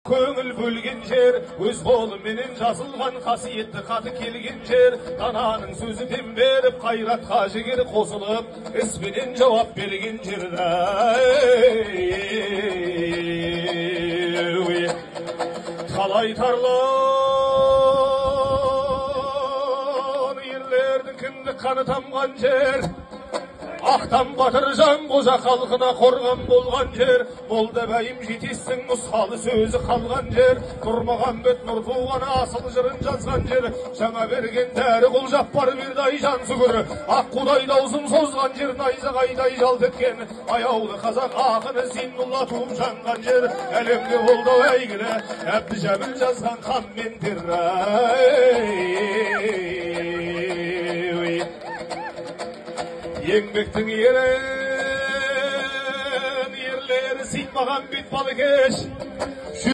Көңіл бөлген жер, өз қолыменен жазылған қасиетті хаты келген жер, дананың сөзі дем беріп, қайратқа жігер қосылып, іспенен жауап берген жер. Талай тарлан ерлердің кіндік қаны тамған жер, Ақтан батыр Жанқожа халқына қорған болған жер, Молдабайым жетесің нұсқалы сөзі қалған жер, Нұрмағамбет Нұртуған асыл жырын жазған жер, Жаңа берген Дәріқұл Жаппар Бердай Жансүгір, Аққудай даусын созған жер, найзағайдай жалт еткен аяулы қазақ ақыны Зейнулла туып жанған жер, әлемге болды әйгілі Әбдіжәміл жазған қанмен тер. Еңбектің ерен ерлері Сейтмағамбет Балыкеш,